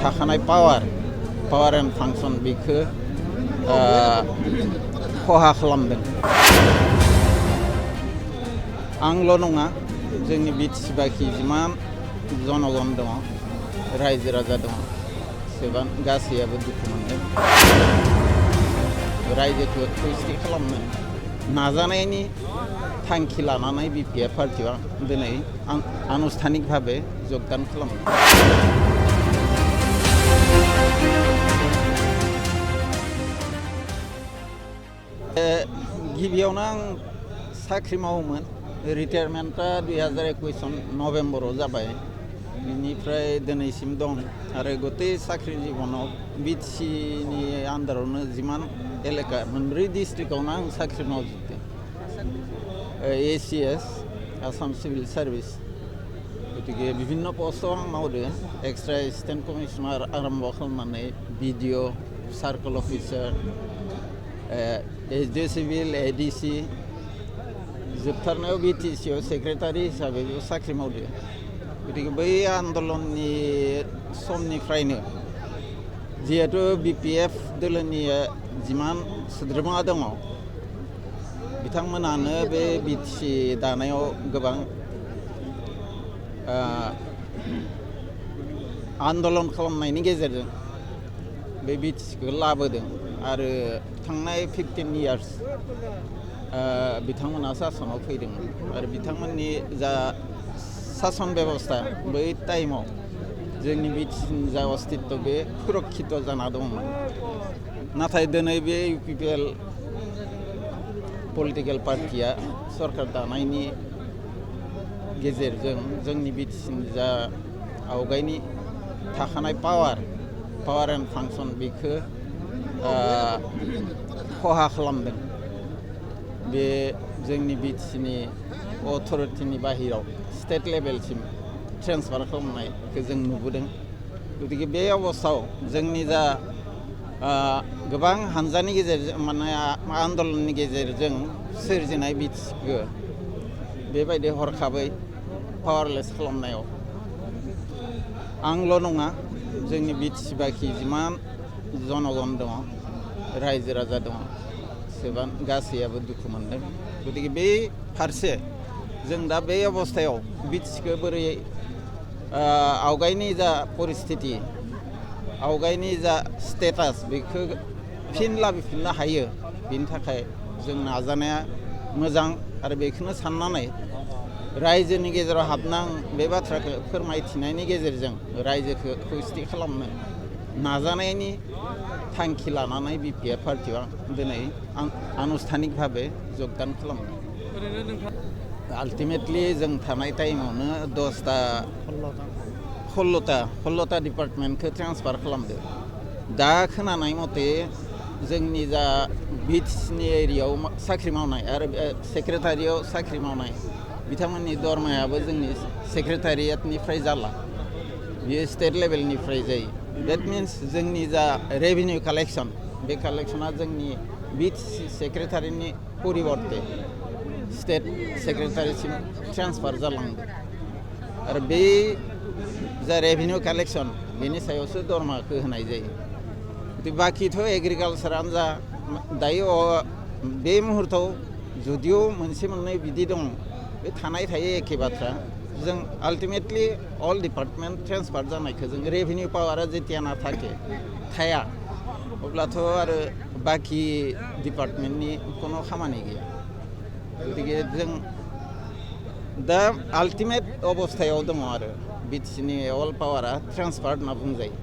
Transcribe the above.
थाखानाय power and function बेखौ खहा खालामदों। आंल' नङा, जोंनि बिटिसि बाखि जिमान जनगण दङ, रायजो राजा दङ, एसेबां गासैयाबो दुखु मोनदों। रायजोखौ खौसेथि खालामनो नाजानायनि थांखि लानानै बिपिएफ पार्टिया दिनै आनुষ্ঠাनिक भाबे जगदान खालामो। गिबियावनो आं साख्रि मावोमोन। रिटायारमेन्टआ 2021 नभेम्बराव जाबाय। बेनिफ्राय दिनैसिम दं आरो गतै साख्रि जिबनाव बिटिसिनि आन्दारावनो जिमान एलेका 4 डिस्ट्रिक्टआवनो आं साख्रि मावजोबदों। ACS आसाम सिभिल सार्भिस, गतिके बिभिन्न पस्टआव आं मावदों। एक्सट्रा एसिस्टेन्ट कमिशनार आरम्भ खालामनानै BDO, circle officer, SD civil, ADC, जोबथारनायाव बिटिसिआव सेक्रेटारि हिसाबै साख्रि मावदों। गतिके बै आन्दलननि समनिफ्रायनो जिहेतु बिपिएफ दोलोनि जिमान सोद्रोमा दङ, बिथांमोनानो बे बिटिसि दानायाव गोबां आन्दलन खालामनायनि गेजेरजों बे बिटिसिखौ लाबोदों आरो थांनाय 15 इयार्स बिथांमोना सासनाव फैदोंमोन आरो बिथांमोननि जा सासन बेबस्था बै टाइमाव जोंनि बिटिसिनि जा अस्तित्व बे सुरक्षित जाना दंमोन। नाथाय दिनै बे UPPL पलिटिकेल पार्टिया सरकार दानायनि गेजेरजों जोंनि बिटिसिनि जा आवगायनि थाखानाय पावार एन्ड फांसन बेखौ खहा खालामदों। बे जोंनि बिटिसिनि अथरिटिनि बाहेराव स्टेट लेभेलसिम ट्रेन्सफार खालामनायखौ जों नुबोदों। गतिके बे अबस्थायाव जोंनि जा गोबां हानजानि गेजेरजों माने आन्दलननि गेजेरजों सोरजिनाय बिटिसिखौ बेबायदि हरखाबै पावारलेस खालामनायाव आंल' नङा, जोंनि बिटिसि बाखि जिमान जनगण दङ, रायजो राजा दङ, एसेबां गासैयाबो दुखु मोनदों। गतिके बे फारसे जों दा बे अबस्थायाव बिटिसिखौ बोरै आवगायनि जा परिस्थिति, आवगायनि जा स्टेटास बेखौ फिन लाबोफिननो हायो, बेनि थाखाय जों नाजानाया मोजां आरो बेखौनो साननानै रायजोनि गेजेराव हाबना बे बाथ्राखौ फोरमायथिनायनि गेजेरजों रायजोखौ खौसेथि खालामनो नाजानायनि थांखि लानानै बिपिएफ पार्टिया दिनै आनुষ্ঠাनिक भाबे जगदान खालामो। आल्टिमेटलि जों थानाय टाइमावनो 16टा डिपार्टमेन्टखौ ट्रेन्सफार खालामदो। दा खोनानाय मथे जोंनि जा बिटिसिनि एरियायाव साख्रि मावनाय आरो सेक्रेटारियाव साख्रि मावनाय बिथांमोननि दरमायाबो जोंनि सेक्रेटारियेटनिफ्राय जाला, बियो स्टेट लेभेलनिफ्राय जायो। देट मिन्स जोंनि जा रेभिनिउ कालेक्सन, बे कालेक्सना जोंनि बिटिसि सेक्रेटारिनि परिबर्ते स्टेट सेक्रेटारिसिम ट्रेन्सफार जालांदों आरो बे जा रेभिनिउ कालेक्सन बेनि सायावसो दरमाखौ होनाय जायो। बाखिथ' एग्रिकालसारानो जा दायो बे मुहुर्तआव जुदिअ मोनसे मोननै बिदि दं, बे थानाय थायो एखे बाथ्रा। जों आल्टिमेटलि अल डिपार्टमेन्ट ट्रेन्सफार जानायखौ जों रेभिनिउ पावारा जेतियाना थाया अब्लाथ' आरो बाखि डिपार्टमेन्टनि कोनो खामानि गैया। गतिके जों दा आल्टिमेट अबस्थायाव दङ आरो बिटिसिनि अल पावारा ट्रेन्सफार होनना बुंजायो।